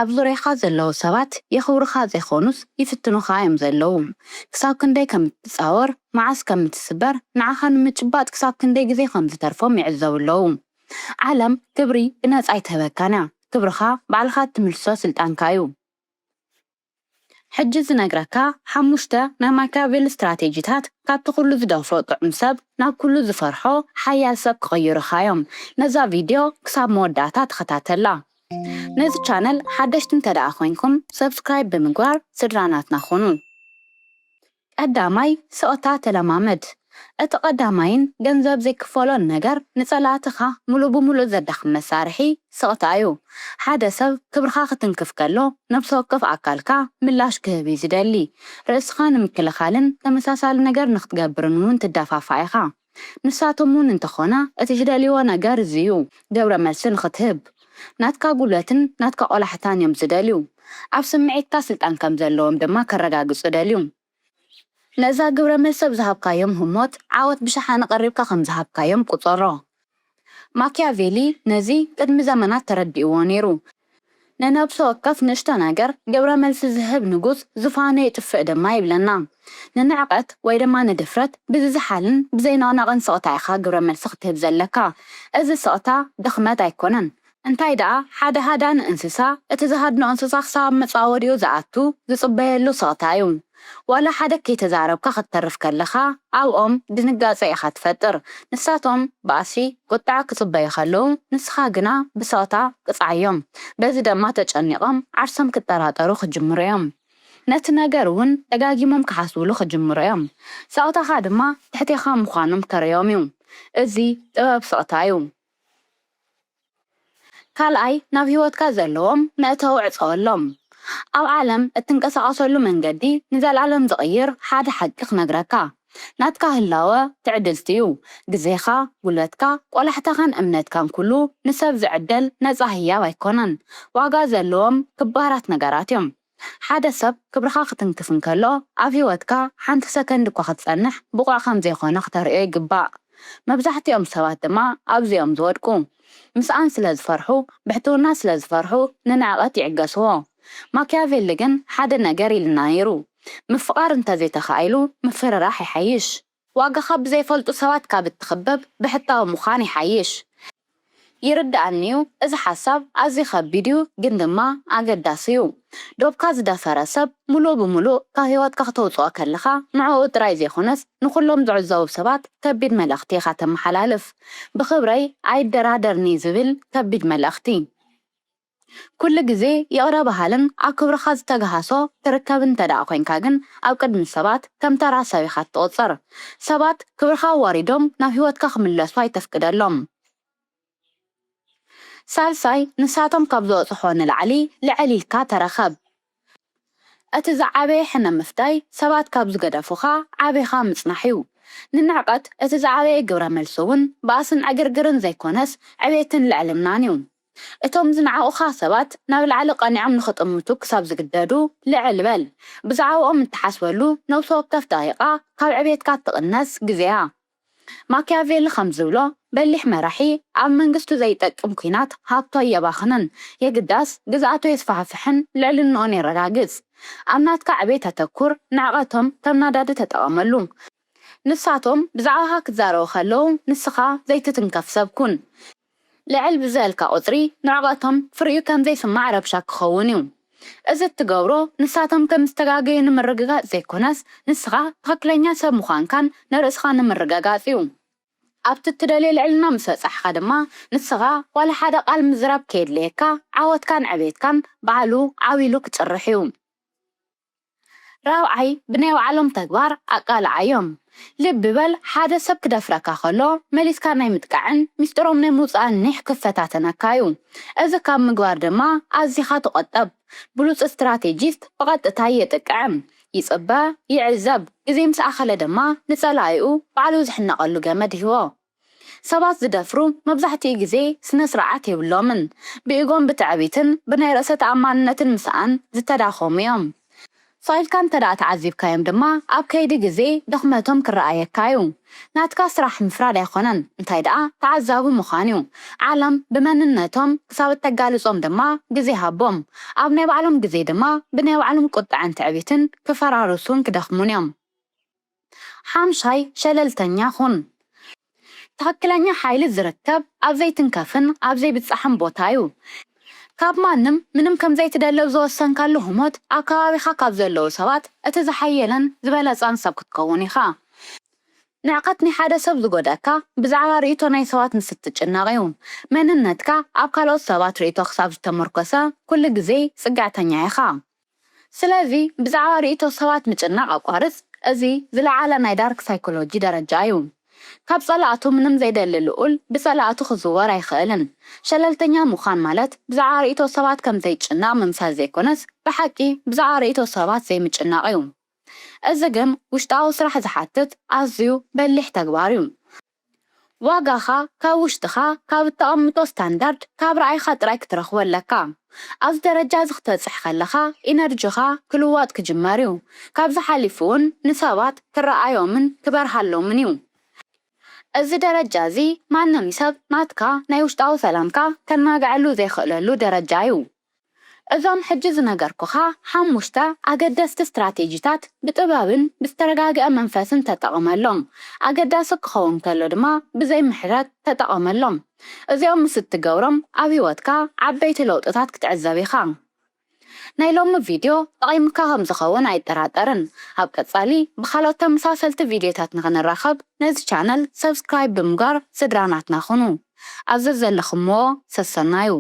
ኣብ ዙርያኻ ዘለዉ ሰባት የኽብሩኻ ዘይኮኑስ ይፍትኑኻ እዮም ዘለዉ። ክሳብ ክንደይ ከም እትጻወር፣ መዓስ ከም እትስበር፣ ንዓኻ ንምጭባጥ ክሳብ ክንደይ ግዜ ከም ዝተርፎም ይዕዘቡ ኣለዉ። ዓለም ክብሪ ብነጻ ኣይትህበካን እያ። ክብርኻ ባዕልኻ እትምልሶ ስልጣንካ እዩ። ሕጂ ዝነግረካ ሓሙሽተ ናይ ማኪያቬሊ ስትራቴጂታት ካብቲ ኩሉ ዝደፍሮ ጥዑም ሰብ ናብ ኩሉ ዝፈርሖ ሓያል ሰብ ክቕይሩኻ እዮም። ነዛ ቪድዮ ክሳብ መወዳእታ ተኸታተላ። ነዚ ቻነል ሓደሽቲ እንተ ደኣ ኮይንኩም ሰብስክራይብ ብምግባር ስድራ ናትና ኩኑ። ቀዳማይ፣ ስቕታ ተለማመድ። እቲ ቀዳማይን ገንዘብ ዘይክፈሎን ነገር ንጸላእትኻ ምሉእ ብምሉእ ዘዳኽም መሳርሒ ስቕታ እዩ። ሓደ ሰብ ክብርኻ ክትንክፍ ከሎ ነፍሲ ወከፍ ኣካልካ ምላሽ ክህብ እዩ ዝደሊ። ርእስኻ ንምክልኻልን ተመሳሳሊ ነገር ንክትገብርን እውን ትደፋፋእ ኢኻ። ንሳቶም እውን እንተኾነ እቲ ዝደልይዎ ነገር እዚ እዩ፣ ግብረ መልሲ ንክትህብ። ናትካ ጉልበትን ናትካ ቆላሕታን እዮም ዝደልዩ። ኣብ ስምዒትካ ስልጣን ከም ዘለዎም ድማ ከረጋግጹ ደልዩ። ነዛ ግብረ መልሲ ኣብ ዝሃብካዮም ህሞት ዓወት ብሸሓነ ቀሪብካ ከም ዝሃብካዮም ቁጸሮ። ማኪያቬሊ ነዚ ቅድሚ ዘመናት ተረዲእዎ ነይሩ። ንነብሲ ወከፍ ንእሽቶ ነገር ግብረ መልሲ ዝህብ ንጉስ ዙፋኑ የጥፍእ ድማ ይብለና። ንንዕቀት ወይ ድማ ንድፍረት ብዝዝሓልን ብዘይነቕነቕን ስቕታ ኢኻ ግብረ መልሲ ክትህብ ዘለካ። እዚ ስቕታ ድኽመት ኣይኮነን። እንታይ ደኣ፣ ሓደ ሃዳኒ እንስሳ እቲ ዝሃድኖ እንስሳ ክሳብ መጻወዲኡ ዝኣቱ ዝጽበየሉ ስቕታ እዩ። ዋላ ሓደ ከይተዛረብካ ክትተርፍ ከለኻ ኣብኦም ድንጋጸ ኢኻ ትፈጥር። ንሳቶም ባእሲ፣ ቁጥዐ ክጽበዩ ከለዉ፣ ንስኻ ግና ብስቕታ ቅጽዓዮም። በዚ ድማ ተጨኒቖም ዓርሶም ክጠራጠሩ ክጅምሩ እዮም። ነቲ ነገር እውን ደጋጊሞም ክሓስብሉ ክጅምሩ እዮም። ስቕታኻ ድማ ትሕቴኻ ምዃኖም ከርእዮም እዩ። እዚ ጥበብ ስቕታ እዩ። ካልኣይ፣ ናብ ህይወትካ ዘለዎም መእተዊ ዕጸወሎም። ኣብ ዓለም እትንቀሳቐሰሉ መንገዲ ንዘለኣለም ዝቕይር ሓደ ሓቂ ክነግረካ። ናትካ ህላወ ትዕድልቲ እዩ። ግዜኻ፣ ጉልበትካ፣ ቆላሕታኻን እምነትካን ኩሉ ንሰብ ዝዕደል ነጻ ህያብ ኣይኮነን። ዋጋ ዘለዎም ክባራት ነገራት እዮም። ሓደ ሰብ ክብርኻ ክትንክፍ እንከሎ፣ ኣብ ህይወትካ ሓንቲ ሰከንድ እኳ ክትጸንሕ ብቑዕ ከም ዘይኮነ ክተርእዮ ይግባእ። መብዛሕትኦም ሰባት ድማ ኣብዚ እዮም ዝወድቁ። ምስኣን ስለ ዝፈርሑ፣ ብሕትውና ስለ ዝፈርሑ፣ ንንዕቀት ይዕገስዎ። ማኪያቬሊ ግን ሓደ ነገር ኢልና ነይሩ፣ ምፍቓር እንተ ዘይተኻኢሉ፣ ምፍርራሕ ይሓይሽ። ዋጋኻ ብዘይፈልጡ ሰባት ካብ እትኽበብ፣ ብሕታዊ ምዃን ይሓይሽ። ይርድኣኒ እዩ፣ እዚ ሓሳብ ኣዝዩ ከቢድ እዩ፣ ግን ድማ ኣገዳሲ እዩ። ዶብካ ዝደፈረ ሰብ፣ ምሉእ ብምሉእ ካብ ህይወትካ ክተውጽኦ ከለኻ፣ ንዕኡ ጥራይ ዘይኮነስ፣ ንኹሎም ዝዕዘቡ ሰባት ከቢድ መልእኽቲ ኢኻ ተመሓላልፍ። ብኽብረይ ኣይደራደርኒ ዝብል ከቢድ መልእኽቲ። ኩሉ ግዜ ይቕረ በሃልን ኣብ ክብርኻ ዝተግሃሶ ትርከብ እንተ ደኣ ኮይንካ ግን፣ ኣብ ቅድሚ ሰባት ከም ተራ ሰብ ኢኻ ትቑጸር። ሰባት ክብርኻ ኣዋሪዶም ናብ ህይወትካ ክምለሱ ኣይተፍቅደሎም። ሳልሳይ፣ ንሳቶም ካብ ዝበጽሖ ንላዕሊ ልዕል ኢልካ ተረኸብ። እቲ ዝዓበየ ሕነ ምፍዳይ ሰባት ካብ ዝገደፉኻ ዓቢኻ ምጽናሕ እዩ። ንንዕቀት እቲ ዝዓበየ ግብረ መልሲ እውን ባእስን ዕግርግርን ዘይኮነስ ዕቤትን ልዕልናን እዩ። እቶም ዝነዓቑኻ ሰባት ናብ ላዕሊ ቀኒዖም ንኽጥምቱ ክሳብ ዝግደዱ ልዕል በል። ብዛዕባኦም እትሓስበሉ ነፍሲ ወከፍ ደቂቓ ካብ ዕቤትካ እትቕነስ ግዜ እያ። ማኪያቬሊ ከም ዝብሎ፣ በሊሕ መራሒ ኣብ መንግስቱ ዘይጠቅም ኲናት ሃብቱ ኣየባኽንን፣ የግዳስ ግዝኣቱ የስፋሕፍሕን ልዕልንኡን የረጋግጽ። ኣብ ናትካ ዕቤት ኣተኩር፣ ንዕቐቶም ከም ነዳዲ ተጠቐመሉ። ንሳቶም ብዛዕባኻ ክዛረቡ ከለዉ ንስኻ ዘይትትንከፍ ሰብ ኩን። ልዕል ብዝበልካ ቁጽሪ ንዕቐቶም ፍሪኡ ከም ዘይስማዕ ረብሻ ክኸውን እዩ። እዚ እትገብሮ ንሳቶም ከም ዝተጋገዩ ንምርግጋጽ ዘይኮነስ ንስኻ ትኽክለኛ ሰብ ምዃንካን ንርእስኻ ንምርግጋጽ እዩ። ኣብቲ እትደልዮ ልዕልና ምስ በጻሕካ ድማ ንስኻ ዋላ ሓደ ቃል ምዝራብ ከየድልየካ ዓወትካን ዕቤትካን ባዕሉ ዓው ኢሉ ክጭርሕ እዩ። ራብዓይ፣ ብናይ ባዕሎም ተግባር ኣቃልዓዮም። ልቢ በል፣ ሓደ ሰብ ክደፍረካ ከሎ መሊስካ ናይ ምጥቃዕን ሚስጥሮም ናይ ምውጻእን ኒሕ ክፈታተነካ እዩ። እዚ ካብ ምግባር ድማ ኣዚኻ ተቖጠብ። ብሉጽ ስትራቴጂስት ብቐጥታ የጥቅዕም፣ ይጽበ፣ ይዕዘብ፣ ግዜ ምስ ኣኸለ ድማ ንጸላኢኡ ባዕሉ ዝሕነቐሉ ገመድ ይህቦ። ሰባት ዝደፍሩ መብዛሕትኡ ግዜ ስነ ስርዓት የብሎምን። ብኢጎን ብትዕቢትን ብናይ ርእሰ ተኣማንነትን ምስኣን ዝተዳኸሙ እዮም። ስቕ ኢልካ እንተ ደኣ ተዓዚብካዮም ድማ፣ ኣብ ከይዲ ግዜ ድኽመቶም ክረኣየካ እዩ። ናትካ ስራሕ ምፍራድ ኣይኮነን፣ እንታይ ደኣ ተዓዛቢ ምዃን እዩ። ዓለም ብመንነቶም ክሳብ እተጋልጾም ድማ ግዜ ሃቦም። ኣብ ናይ ባዕሎም ግዜ ድማ ብናይ ባዕሎም ቁጥዐን ትዕቢትን ክፈራርሱን ክደኽሙን እዮም። ሓምሻይ፣ ሸለልተኛ ኩን። ትኽክለኛ ሓይሊ ዝርከብ ኣብ ዘይትንከፍን ኣብ ዘይብጻሕን ቦታ እዩ። ካብ ማንም ምንም ከም ዘይትደሊ ኣብ ዝወሰንካሉ ህሞት፣ ኣብ ከባቢኻ ካብ ዘለዉ ሰባት እቲ ዝሓየለን ዝበለጸን ሰብ ክትከውን ኢኻ። ንዕቀት ናይ ሓደ ሰብ ዝጎድኣካ ብዛዕባ ርእይቶ ናይ ሰባት ምስ እትጭነቕ እዩ። መንነትካ ኣብ ካልኦት ሰባት ርእይቶ ክሳብ ዝተመርኮሰ፣ ኩሉ ግዜ ጽግዕተኛ ኢኻ። ስለዚ ብዛዕባ ርእይቶ ሰባት ምጭናቕ ኣቋርጽ። እዚ ዝለዓለ ናይ ዳርክ ሳይኮሎጂ ደረጃ እዩ። ካብ ጸላእቱ ምንም ዘይደሊ ልኡል ብጸላእቱ ክዝወር ኣይኽእልን። ሸለልተኛ ምዃን ማለት ብዛዕባ ርእይቶ ሰባት ከም ዘይጭነቕ ምምሳል ዘይኮነስ፣ ብሓቂ ብዛዕባ ርእይቶ ሰባት ዘይምጭናቕ እዩ። እዚ ግን ውሽጣዊ ስራሕ ዝሓትት ኣዝዩ በሊሕ ተግባር እዩ። ዋጋኻ ካብ ውሽጥኻ፣ ካብ እተቐምጦ ስታንዳርድ፣ ካብ ረኣይኻ ጥራይ ክትረኽቦ ኣለካ። ኣብዚ ደረጃ እዚ ክትበጽሕ ከለኻ፣ ኢነርጂኻ ክልወጥ ክጅመር እዩ። ካብዚ ሓሊፉ እውን ንሰባት ክረኣዮምን ክበርሃሎምን እዩ። እዚ ደረጃ እዚ ማንም ሰብ ናትካ ናይ ውሽጣዊ ሰላምካ ከናግዐሉ ዘይኽእለሉ ደረጃ እዩ። እዞም ሕጂ ዝነገርኩኻ ሓሙሽተ ኣገደስቲ ስትራቴጂታት ብጥበብን ብዝተረጋግአ መንፈስን ተጠቐመሎም። ኣገዳሲ ክኸውን ከሎ ድማ ብዘይ ምሕረት ተጠቐመሎም። እዚኦም ምስ እትገብሮም ኣብ ህይወትካ ዓበይቲ ለውጥታት ክትዕዘብ ኢኻ። ናይ ሎሚ ቪድዮ ጠቒሙካ ከም ዝኸውን ኣይጠራጠርን። ኣብ ቀጻሊ ብኻልኦት ተመሳሰልቲ ቪድዮታት ንኽንራኸብ ነዚ ቻነል ሰብስክራይብ ብምግባር ስድራ ናትና ኩኑ። ኣብ ዘዘለኹምዎ ሰሰናዩ።